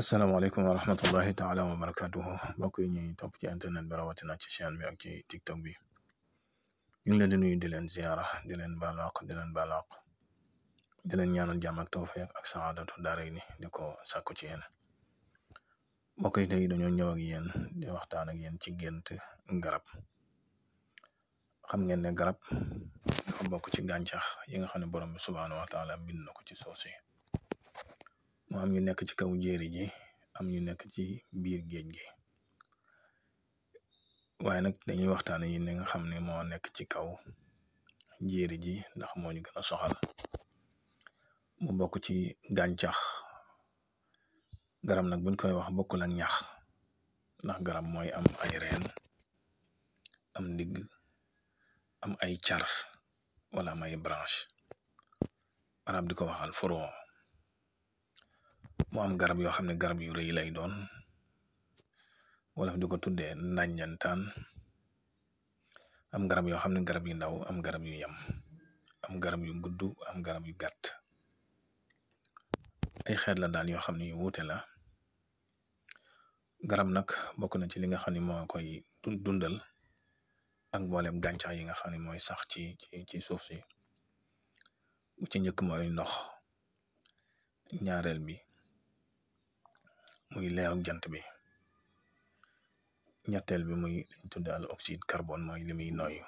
asalaamaaleykum wa rahmatullahi taala wa barakatuhu mbokk yi ñuy topp ci internet bi rawatina ci chaîne bi ak ci tiktok bi ñu ngi leen di nuyu di leen ziara di leen balaq di leen ñaanal jàmm ak tawfiq ak saadatu daarayni di ko sàkku ci yéen mbokk yi tey dañoo ñëw ak yéen di waxtaan ak yéen ci gént garab. Xam ngeen ne garab dafa bokk ci gàncax yi nga xam ne borom bi subhaanahu wa taala bind na ko ci suuf si. Mu am ñu nekk ci kaw jéeri ji am ñu nekk ci biir géej gi waaye nag dañuy waxtaane yi ne nga xam ne moo nekk ci kaw jéeri ji ndax moo ñu gën a soxal. Mu bokk ci gàncax. Garab nag buñ koy wax bokkul ak ñax ndax garab mooy am ay reen am ndigg am ay car wala am ay branche arab di ko waxal furo. Mu am garab yoo xam ne garab yu rëy lay doon wala di ko tuddee nàññantaan. Am garab yoo xam ne garab yu ndaw am garab yu yem am garab yu gudd am garab yu gàtt. Ay xeet la daal yoo xam ne yu wuute la. Garab nag bokk na ci li nga xam ne moo koy dundal ak mboolem gàncax yi nga xam ne mooy sax ci suuf si. Bu ci njëkk mooy ndox, ñaareel bi muy leeru jant bi, ñetteel bi muy luñ tudde al oxyde carbone mooy li muy noyyu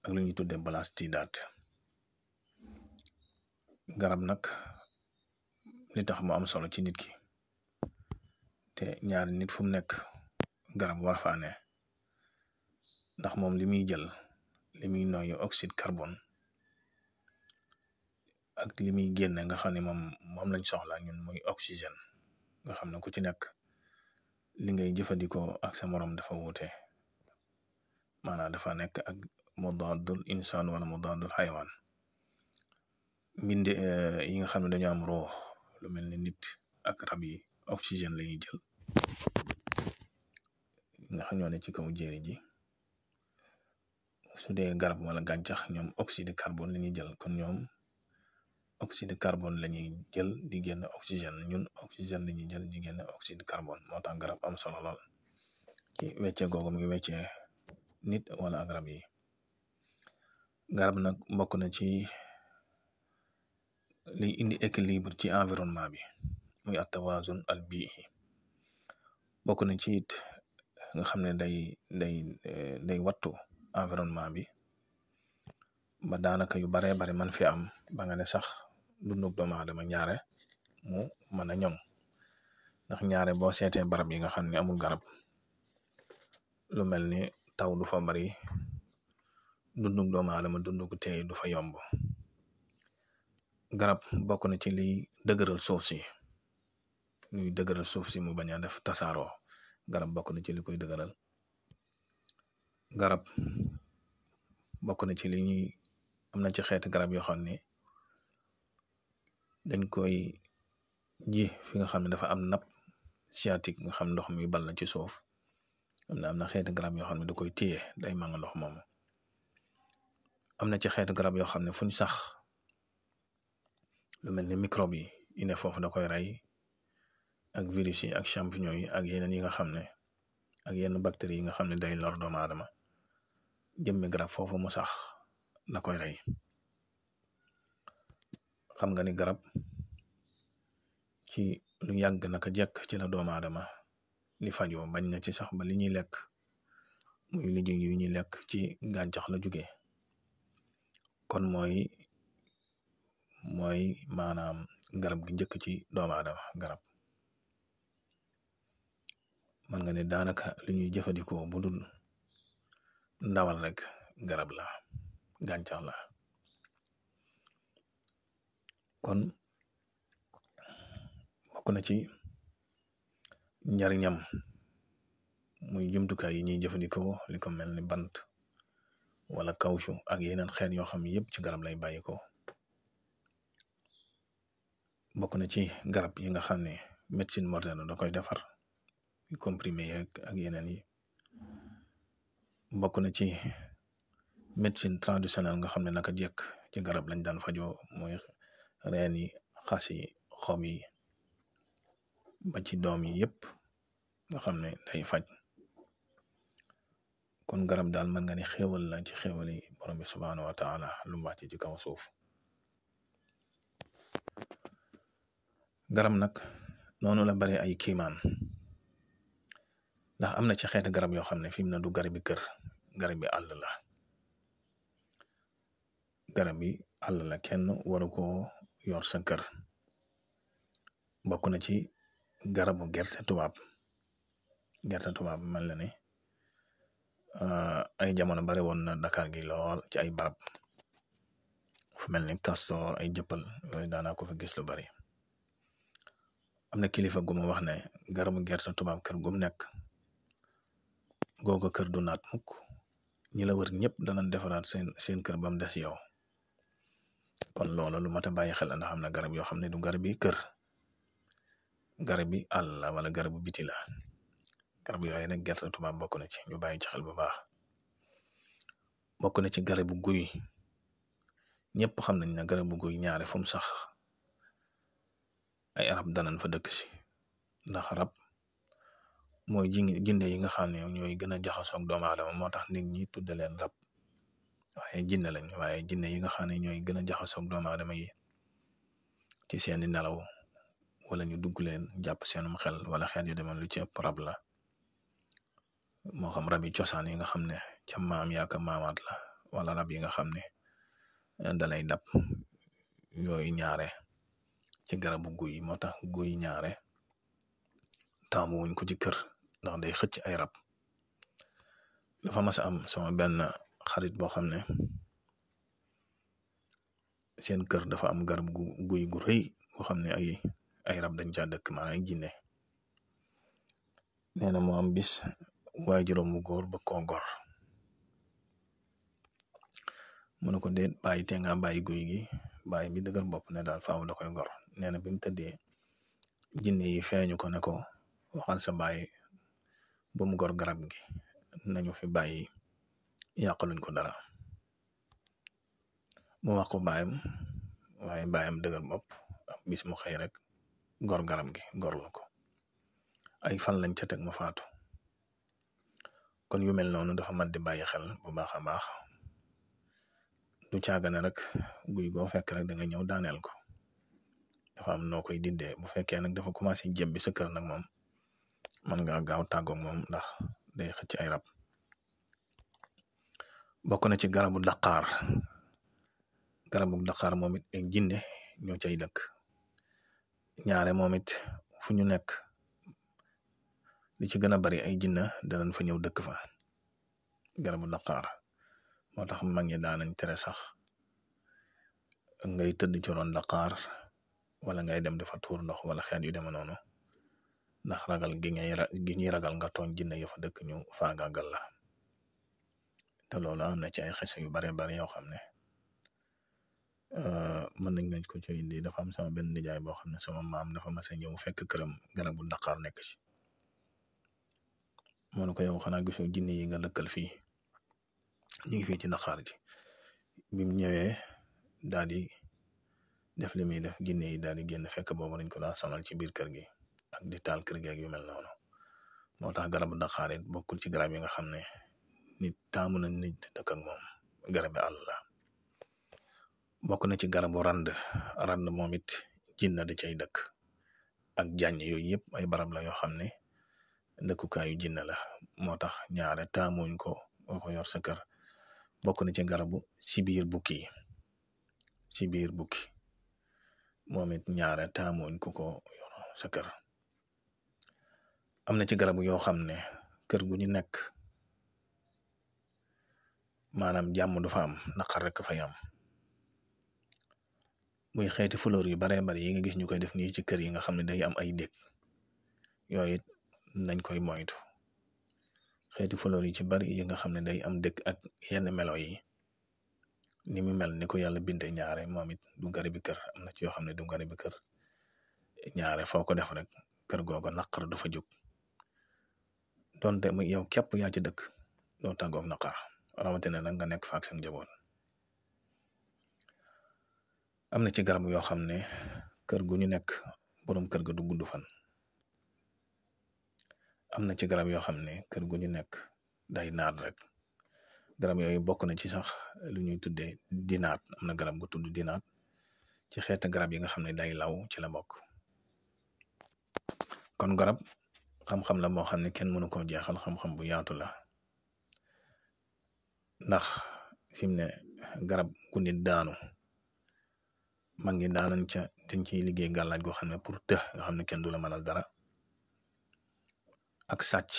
ak lu ñuy tudde balastidaat. Garab nag li tax mu am solo ci nit ki te ñaari nit fu mu nekk garab war faa ne ndax moom li muy jël li muy noyyu oxyde carbone ak li muy génne nga xam ne moom lañ soxla ñun muy oxygène nga xam ne ku ci nekk li ngay jëfandikoo ak sa morom dafa wuute. Maanaam dafa nekk ak mudaadul insaan wala mudaadul xaywaan. Mbinde yi nga xam ne dañoo am ruux lu mel ni nit ak rab yi oxygène la ñuy jël nga xam ñoo ne ci kaw jéeri ji. Su dee garab wala gàncax ñoom oxyde carbone la ñuy jël kon ñoom oxyde carbone la ñuy jël di génn oxygène ñun oxygène la ñuy jël di génn oxyde carbone moo tax garab am solo lool ci wecce googu mu ngi weccee nit wala ak rab yi. Garab nag bokk na ci liy indi équilibre ci environnement bi muy at-tawazun al bii. Bokk na ci it nga xam ne day wattu environnement bi ba daanaka yu baree bari man fi am ba nga ne sax dundug doomu aadama ñaare mu mën a ñoŋ ndax ñaare boo seetee barab yi nga xam ne amul garab lu mel ni taw du fa bari dundug doomu aadama dundug tey du fa yomb. Garab bokk na ci liy dëgëral suuf si luy dëgëral suuf si mu bañ a def tasaaroo. Garab bokk na ci li koy dëgëral. Garab bokk na ci li ñuy am na ci xeeti garab yoo xam ne dañ koy ji fi nga xam ne dafa am nappe phréatique nga xam ndox mi bal na ci suuf. Am na xeeti garab yoo xam ne da koy téye day màng ndox moomu. Am na ci xeeti garab yoo xam ne fuñ sax lu mel ni microbe yi ne foofu da koy rey ak virus yi ak champignon yi ak yeneen yi nga xam ne ak yenn bactéries yi nga xam ne day lor doomu aadama jëmmi garab foofu mu sax da koy rey. Xam nga ni garab ci lu yàgg naka jekk ci la doomu aadama li fajoo bañ na ci sax ba li ñuy lekk muy liggéey yu ñuy lekk ci gàncax la jóge kon mooy maanaam garab gi njëkk ci doomu aadama. Garab man nga ne daanaka li ñuy jëfandikoo bu dul ndawal rek garab la gàncax la. kon bokk na ci njariñam muy jumtukaay yi ñuy jëfandikoo li ko mel ni bant wala kawsu ak yeneen xeet yoo xam ne yëpp ci garab lay bàyyi ko. Bokk na ci garab yi nga xam ne médecine moderne da koy defar comprimé yeeg ak yeneen yi. Bokk na ci médecine traditionnelle nga xam ne naka jekk ci garab lañ daan fajoo muy reen yi xas yi xob yi ba ci doom yi yépp nga xam ne day faj. kon garab daal mën nga ne xéewal la ci xéewali borom bi subhaanahu wa taala lu mu wàcc ci kaw suuf. garab nag noonu la bari ay kiimaan, ndax am na ci xeeti garab yoo xam ne fi mu ne du garabi kër, garabi àll la. garab yi àll la, kenn waru ko yor sa kër. bokk na ci garabu gerte tubaab. gerte tubaab mel na ne ay jamono bari woon na Dakar gi lool ci ay barab fu mel ni Castor, ay jëppal yooyu daanaa ko fa gis lu bari. am na kilifa gu ma wax ne garabu gerte tubaab kër gum nekk googa kër du naat mukk, ñi la wër ñëpp danañ defaraat seen kër ba mu des yow. kon loolu lu mat a bàyyi xel ndax am na garab yoo xam ne du garabi kër, garabi àll la wala garabu biti la. garab yooyu nag gerte tubaab bokk na ci, ñu bàyyi ci xel bu baax. bokk na ci garabu guy. ñëpp xam nañ ne garabu guy ñaare fu mu sax ay arab danañ fa dëkk si, ndax rab mooy jinne yi nga xam ne ñooy gën a jaxasoog doomu aadama, moo tax nit ñi tudde leen rab, waaye jinne lañ. waaye jinne yi nga xam ne ñooy gën a jaxasoog doomu aadama yi ci seeni nelaw wala ñu dugg leen jàpp seenum xel wala xeet yu demoon, lu ci ëpp rab la. moo xam rab yi cosaan yi nga xam ne ca maam yaaka maamaat la, wala rab yi nga xam ne dalay dab, yooyu ñaare ci garabu guy. moo tax guy ñaare taamu wuñ ko ci kër ndax day xëcc ay rab. dafa mas a am sama benn xarit boo xam ne seen kër dafa am garab guy gu rëy goo xam ne ay rab dañ caa dëkk, maanaam ay jinne. nee na moo am bis waaye juróom bu góor ba koo gor, mu ne ko déet bàyyi te nga bàyyi guy gi. bàyyi bi dëgër bopp ne daal faaw da koy gor. nee na bi mu tëddee jinne yi feeñu ko ne ko waxal sa bàyyi ba mu gor garab gi, nañu fi bàyyi, yàqaluñ ko dara. mu wax ko bàyyam, waaye bàyyam dëgër bopp. am bis mu xëy rek gor garab gi, gor la ko. ay fan lañ ca teg mu faatu. kon yu mel noonu dafa mat di bàyyi xel bu baax a baax. du caagane rek guy goo fekk rek da nga ñëw daaneel ko. dafa am noo koy dindee. bu fekkee nag dafa commencé jëbbi sa kër nag moom man nga gaaw tàggoog moom ndax day xëcc ay rab. bokk na ci garabu daqaar. garabu daqaar moom it ay jinne ñoo cay dëkk. ñaare moom it fu ñu nekk li ci gën a bari ay jinne danañ fa ñëw dëkk fa. garabu daqaar moo tax mag ñi daanañ tere sax ngay tëdd ci ron daqaar wala ngay dem dafa tuur ndox wala xeet yu deme noonu, ndax ragal gi ñuy ragal nga tooñ jinne ya fa dëkk ñu faagaagal la. te loolu am na ci ay xese yu bare bari yoo xam ne mën nañ ko ci indi. dafa am sama benn nijaay boo xam ne sama maam dafa mas a ñëw fekk këram garabu daqaar nekk ci. moo ne ko yow xanaa gisoo jinne yi nga dëkkal fii, ñu ngi fii ci daqaar ji. bi mu ñëwee daal di def li muy def, jinne yi daal di génn, fekk boobu dañ ko daa sonal ci biir kër gi ak di taal kër gi ak yu mel noonu. moo tax garabu daqaar it bokkul ci garab yi nga xam ne nit taamu na nit dëkk ak moom. garabi àll la. bokk na ci garabu rand. rand moom it jinne da cay dëkk ak jàññ. yooyu yëpp ay barab la yoo xam ne dëkkukaayu jinne la. moo tax ñaare taamuñ ko boo ko yor sa kër. bokk na ci garabu sibiir bukki. sibiir bukki moom it ñaare taamuñ ko yor sa kër. am na ci garabu yoo xam ne kër gu ñu nekk maanaam jàmm du fa am, naqar rek fay am. muy xeeti fleur yu baree bari yi nga gis ñu koy def nii ci kër yi nga xam ne day am ay dëkk, yooyu it nañ koy moytu. xeeti fleur yi ci bari yi nga xam ne day am dëkk ak yenn melo yi ni mu mel ni ko yàlla bindee, ñaare moom it du garabi kër. am na ci yoo xam ne du garabi kër. ñaare foo ko def rek kër googu naqar du fa jóg. donte mu yow képp yaa ci dëkk doo tàggoog naqar, rawatina nag nga nekk faak seen njaboot. am na ci garab yoo xam ne kër gu ñu nekk borom kër ga du gudd fan. am na ci garab yoo xam ne kër gu ñu nekk day naat rek garab yooyu bokk na ci sax lu ñuy tuddee dinaat am na garab gu tudd dinaat ci xeetu garab yi nga xam ne day law ci la bokk. kon garab xam-xam la moo xam ne kenn mënu koo jeexal xam-xam bu yaatu la ndax fi mu ne garab gu nit daanu mag ngi daanañ ca dañ ciy liggéey gàllaaj goo xam ne pour nga xam ne kenn du la mënal dara ak sàcc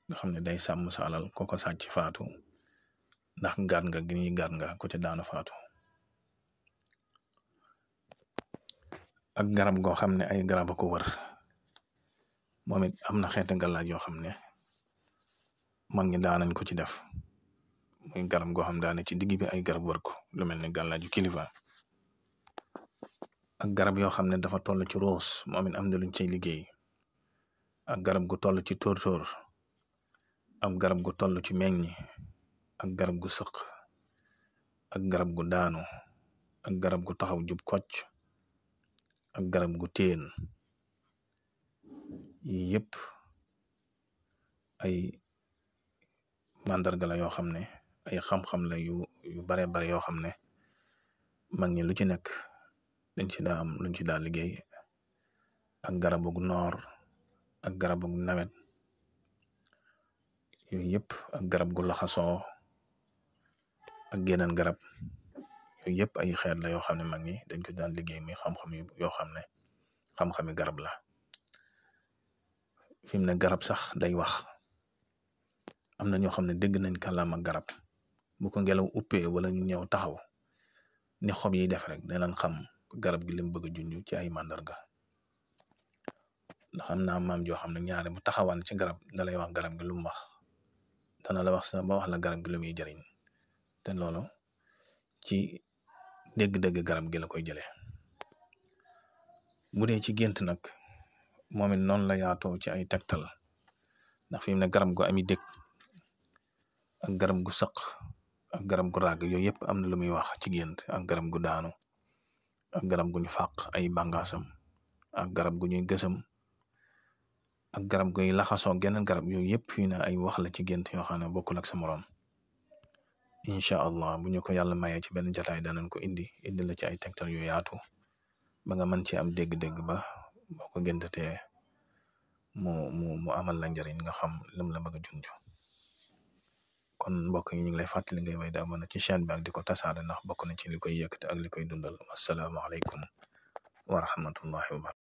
nga xam ne day sàmm sa alal ko sàcc faatu ndax gaat nga gi ñuy gaat nga ko ca daanu faatu ak garab goo xam ne ay garab a ko wër moom it am na xeeti gàllaaj yoo xam ne mag ñi daanañ ko ci def muy garab goo xam daane ci digg bi ay garab wër ko lu mel ni gàllaaju kilifa ak garab yoo xam ne dafa toll ci roos moom it am na luñ ciy liggéey ak garab gu toll ci tóor-tóor ak garab gu toll ci meññi ak garab gu sëq ak garab gu daanu ak garab gu taxaw jub kocc ak garab gu téen yi yëpp ay màndarga la yoo xam ne ay xam-xam la yu bare bare yoo xam ne mag ñi lu ci nekk dañ ci daa am luñ ci daa liggéey ak garabug noor ak garabug nawet yooyu yëpp ak garab gu laxasoo ak geneen garab yooyu yëpp ay xeet la yoo xam ne mag ñi dañ ko daan liggéey muy xam-xam yoo xam ne xam-xami garab la fi mu ne garab sax day wax am na ñoo xam ne dégg nañ kàllaama garab bu ko ngelaw uppee wala ñu ñëw taxaw ni xob yi def rek danañ xam garab gi lim bëgg a junj ci ay màndarga ndax am naa maam joo xam ne ñaare bu taxawaan ci garab da lay wax garab gi lu mu wax dana la wax sax ba wax la garab gi lu muy jëriñ te loolu ci dégg-dégg garab gi la koy jëlee bu dee ci gént nag moom it noonu la yaatoo ci ay tegtal ndax fi mu ne garab gu ami dégg ak garab gu sëq ak garab gu ràgg yooyu yëpp am na lu muy wax ci gént ak garab gu daanu ak garab gu ñu fàq ay bàngaasam ak garab gu ñuy gësam ak garab guy laxasoo geneen garab yooyu yëpp fii na ay wax la ci gént yoo xam ne bokkul ak sa moroom incha allah bu ñu ko yàlla mayee ci benn jataay danañ ko indi la ci ay tegtal yu yaatu ba nga mën ci am dégg-dégg ba boo ko géntatee mu amal la njariñ nga xam lim la bëgg a junj kon mbokk yi ñu ngi lay fàttali ngay way da abonné ci chaîne bi ak di ko tasaare ndax bokk na ci li koy yëkkati ak li koy dundal assalaamu aleykum wa rahmatullahi wa barakatuh